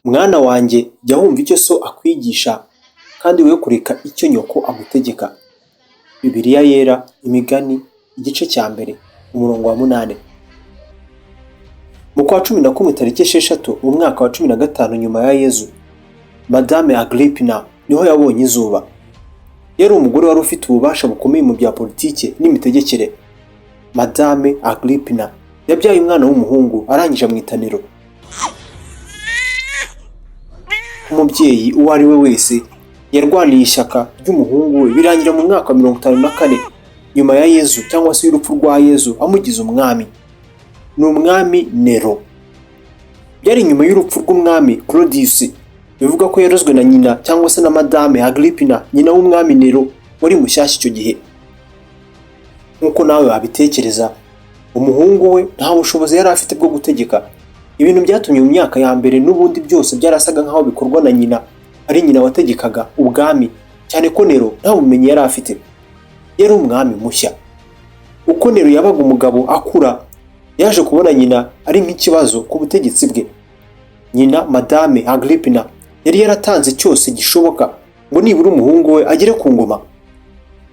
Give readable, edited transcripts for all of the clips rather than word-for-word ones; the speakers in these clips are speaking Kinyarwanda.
Mwana wanjye, jya wumva icyo so akwigisha kandi we kureka icyo nyoko agutegeka. Bibiliya Yera, Imigani, igice cya 1, umurongo wa 8. Mu kwa 11 tariki 6 mu mwaka wa 15 nyuma ya Yezu, Madame Agrippina niho yabonye izuba. Yari umugore wari ufite ububasha bukomeye mu bya politike n'imitegekere. Madame Agrippina yabyaye umwana w'umuhungu arangije amwita Nero. Umubyeyi uwo ari we wese yarwaniye ishyaka ry'umuhungu we, birangira mu mwaka wa 54 nyuma ya Yezu cyangwa se y'urupfu rwa Yezu amugize umwami. Ni umwami Nero. Byari nyuma y'urupfu rw'umwami Claudius, bivuga ko yarozwe na nyina cyangwa se na Madame Agrippina, nyina w'umwami Nero wari mushyashya icyo gihe. Nk'uko nawe wabitekereza, umuhungu we nta bushobozi yari afite bwo gutegeka. Ibintu byatumye mu myaka ya mbere n'ubundi byose byarasaga nk'aho bikorwa na nyina, ari nyina wategekaga ubwami, cyane ko Nero nta bumenyi yari afite. Yari umwami mushya. Uko Nero yabaga umugabo akura, yaje kubona nyina ari nk'ikibazo ku butegetsi bwe. Nyina Madame Agrippina yari yaratanze cyose gishoboka ngo nibura umuhungu we agere ku ngoma.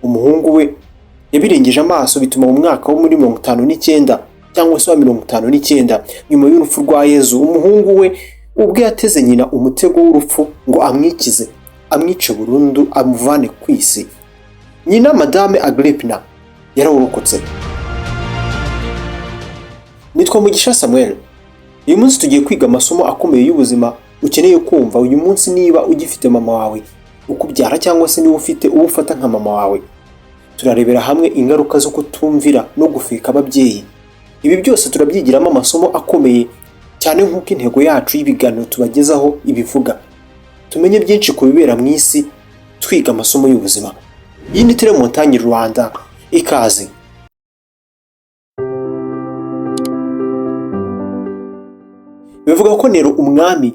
Umuhungu we yabirengeje amaso, bituma mu mwaka wo muri 59 cyangwa se wa 59 nyuma y'urupfu rwa Yezu, umuhungu we ubwe yateze nyina umutego w'urupfu ngo amwikize, amwice burundu, amuvane ku isi. Nyina Madame Agrippina yarawurokotse. Nitwa Mugisha Samuel. Uyu munsi tugiye kwiga amasomo akomeye y'ubuzima ukeneye kumva uyu munsi niba ugifite mama wawe ukubyara cyangwa se niba ufite uwo ufata nka mama wawe. Turarebera hamwe ingaruka zo kutumvira no gufeka ababyeyi. Ibi byose turabyigiramo amasomo akomeye cyane nk'uko intego yacu y'ibiganiro tubagezaho ibivuga. Tumenye byinshi ku bibera mu isi, twiga amasomo y'ubuzima. Iyi ni Tele Montagne Rwanda, ikaze. Bivuga ko Nero umwami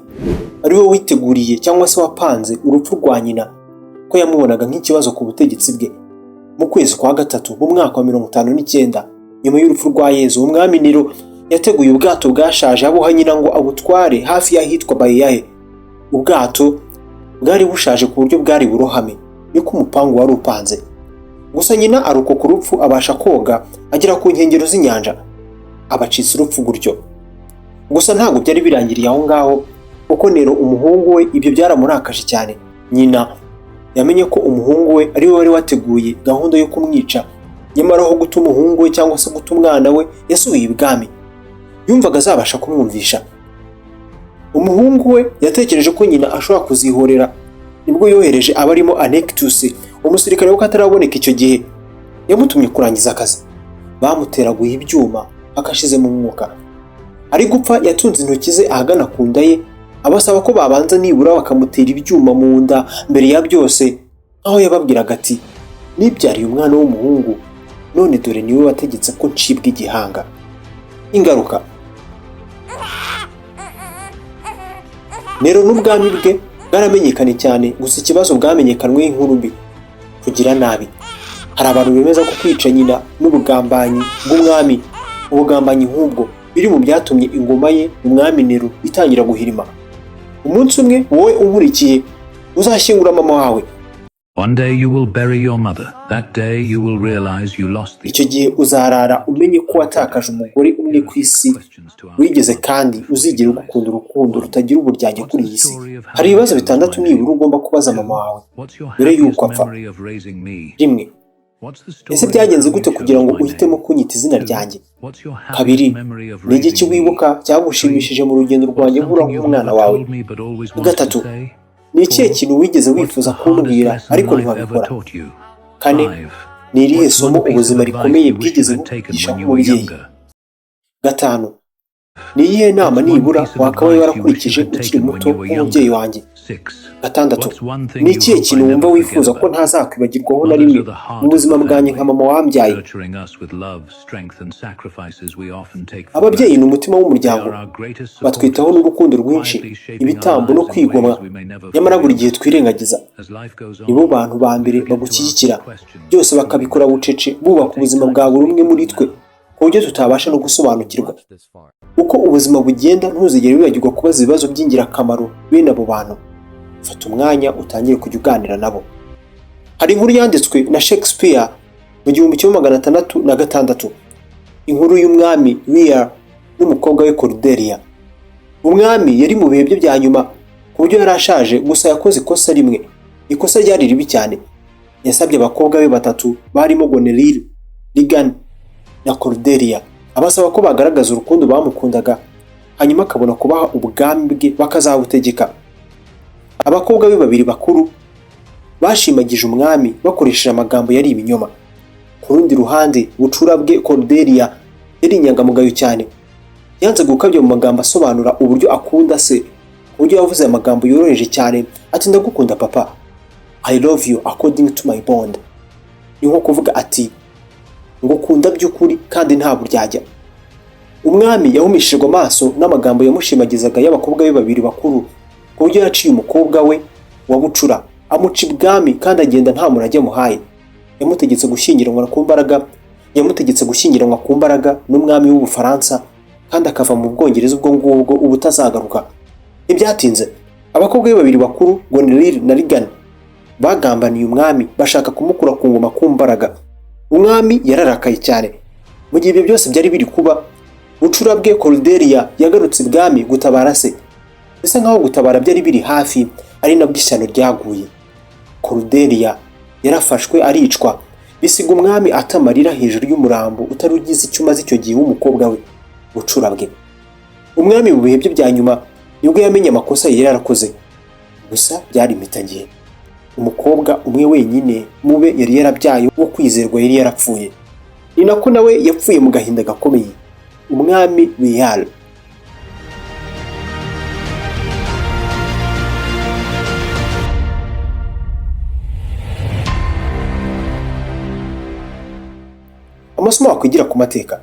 ari we witeguriye cyangwa se wapanze urupfu rwa nyina, ko yamubonaga nk'ikibazo ku butegetsi bwe. Mu kwezi kwa 3 mu mwaka wa 59 nyuma y'urupfu rwa Yezu, umwami Nero yateguye ubwato bwashaje abuha nyina ngo abutware hafi y'ahitwa Bayiyahe. Ubwato bwari bushaje ku buryo bwari burohame, niko umupangu wari upanze. Gusa nyina arokoka urupfu, abasha koga agera ku nkengero z'inyanja, abacitse urupfu gutyo. Gusa ntabwo byari birangiriye aho ngaho, kuko Nero umuhungu we ibyo byaramurakaje cyane. Nyina yamenye ko umuhungu we ari we wari wateguye gahunda yo kumwica, nyamara aho guta umuhungu we cyangwa se guta umwana we yasubiye ibwami. Yumvaga azabasha kumwumvisha. Umuhungu we yatekereje ko nyina ashobora kuzihorera, nibwo yohereje abarimo Anectus, umusirikare wo kataraboneka icyo gihe, yamutumye kurangiza akazi. Bamuteraguye ibyuma akashize mu mwuka. Ari gupfa yatunze intoki ze ahagana ku nda ye, abasaba ko babanza nibura bakamutera ibyuma mu nda mbere ya byose, aho yababwiraga ati: nibyariye umwana w'umuhungu, none dore niwe wategetse ko ncibwa igihanga. Ingaruka: Nero n'ubwami bwe bwaramenyekanye cyane, gusa ikibazo bwamenyekanwe inkuru mbi, kugira nabi. Hari abantu bemeza ko kwica nyina n'ubugambanyi bw'umwami, ubugambanyi nk'ubwo biri mu byatumye ingoma ye umwami Nero itangira guhirima. Umunsi umwe wowe unkurikiye uzashyingura mama wawe. One day you will bury your mother. That day you will realize you lost the Icyo gihe uzarara umenye ko watakaje umugore umwe ku isi wigeze kandi uzigera ugukunda urukundo rutagira uburyarya kuri iyi si. Hari ibibazo 6 nibura ugomba kubaza mama wawe mbere y'uko apfa. 1. Ese byagenze gute kugira ngo uhitemo kunyita izina ryanjye? 2. Ni igiki wibuka cyagushimishije mu rugendo rwanjye nkura nk'umwana wawe? 3. Ni ikihe kintu wigeze wifuza kumbwira ariko ntiwabikora? 4. Ni irihe somo ubuzima rikomeye bwigeze bukwigisha nk'umubyeyi? 5. Ni iyihe nama nibura wakabaye warakurikije ukiri muto nk'umubyeyi wanjye? 6. Ni ikihe kintu wumva wifuza ko ntazakwibagirwaho na rimwe mu buzima bwanjye nka mama wambyaye? Ababyeyi ni umutima w'umuryango, batwitaho n'urukundo rwinshi, ibitambo no kwigomwa, nyamara buri gihe twirengagiza. Nibo bantu ba mbere bagushyigikira, byose bakabikora bucece, bubaka ubuzima bwa buri umwe muri twe ku buryo tutabasha no gusobanukirwa. Uko ubuzima bugenda, ntuzigere wibagirwa kubaza ibibazo by'ingirakamaro bene abo bantu. Fata umwanya utangire kujya uganira nabo. Hari inkuru yanditswe na Shakespeare mu 1606, inkuru y'umwami Lear n'umukobwa we Cordelia. Umwami yari mu bihe bye bya nyuma, ku buryo yari ashaje. Gusa yakoze ikosa rimwe, ikosa ryari ribi cyane. Yasabye abakobwa be batatu barimo Goneril, Regan na Cordelia, abasaba ko bagaragaza urukundo bamukundaga, hanyuma akabona kubaha ubwami bwe bakazabutegeka. Abakobwa be babiri bakuru bashimagije umwami bakoresheje amagambo yari ibinyoma. Ku rundi ruhande, bucura bwe Cordelia yari inyangamugayo cyane. Yanze gukabya mu magambo asobanura uburyo akunda se, ku buryo yavuze amagambo yoroheje cyane ati: "Ndagukunda papa, I love you according to my bond." Ni nko kuvuga ati: "Ngukunda by'ukuri kandi nta buryarya." Umwami yahumishijwe amaso n'amagambo yamushimagizaga y'abakobwa be babiri bakuru, ku buryo yaciye umukobwa we wa bucura amuca ibwami, kandi agenda nta murage amuhaye. Yamutegetse gushyingiranwa ku mbaraga n'umwami w'Ubufaransa, kandi akava mu Bwongereza ubwo ngubwo ubutazagaruka. Ntibyatinze, abakobwa be babiri bakuru Goneril na Regan bagambaniye umwami, bashaka kumukura ku ngoma ku mbaraga. Umwami yararakaye cyane. Mu gihe ibyo byose byari biri kuba, bucura bwe Cordelia yagarutse ibwami gutabara se. Bisa nkaho gutabara byari biri hafi, ari nabwo ishyano ryaguye. Cordelia yarafashwe aricwa, bisiga umwami atamarira hejuru y'umurambo utari ugize icyo umaze icyo gihe w'umukobwa we bucura bwe. Umwami mu bihe bye bya nyuma nibwo yamenye amakosa yari yarakoze, gusa byari impitagihe. Umukobwa umwe wenyine mube yari yarabyaye wo kwizerwa yari yarapfuye. Ni nako nawe yapfuye mu gahinda gakomeye, umwami Lear. Amasomo wakwigira ku mateka: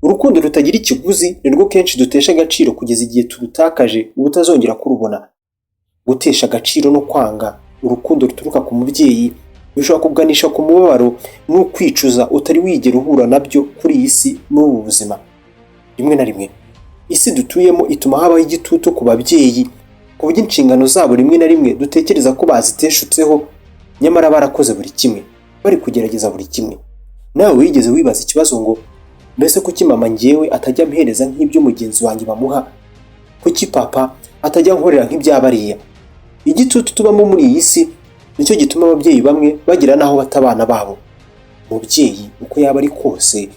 urukundo rutagira ikiguzi ni rwo kenshi dutesha agaciro kugeza igihe turutakaje ubutazongera kurubona. Gutesha agaciro no kwanga urukundo ruturuka ku mubyeyi bishobora kuganisha ku mubabaro n'ukwicuza utari wigera uhura nabyo kuri iyi si n'ubu buzima. Rimwe na rimwe isi dutuyemo ituma habaho igitutu ku babyeyi, ku buryo inshingano zabo rimwe na rimwe dutekereza ko baziteshutseho, nyamara barakoze buri kimwe, bari kugerageza buri kimwe. Nawe wigeze wibaza ikibazo ngo: "Mbese kuki mama ngewe atajya ampereza nk'ibyo mugenzi wanjye bamuha? Kuki papa atajya ankorera nk'ibya bariya?" Igitutu tubamo muri iyi si nicyo gituma ababyeyi bamwe bagira n'aho bata abana babo. Umubyeyi uko yaba ari kose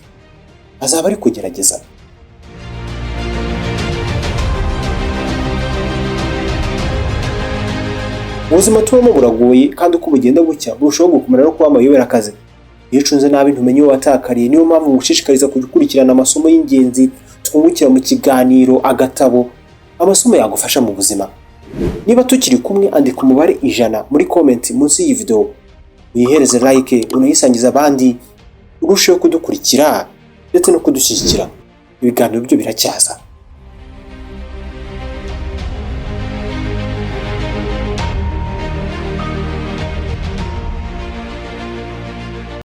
azaba ari kugerageza. Ubuzima tubamo buragoye, kandi uko bugenda bucya burushaho gukomera no kuba amayoberakazi. Iyo ucunze nabi ntumenye uwo watakariye. Niyo mpamvu ngushishikariza kujya ukurikirana amasomo y'ingenzi twungukira mu kiganiro Agatabo, amasomo yagufasha mu buzima. Niba tukiri kumwe, andika umubare 100 muri comment munsi y'iyi video, uyihereze like, unayisangize abandi, urusheho kudukurikira ndetse no kudushyigikira. Ibiganiro byo biracyaza.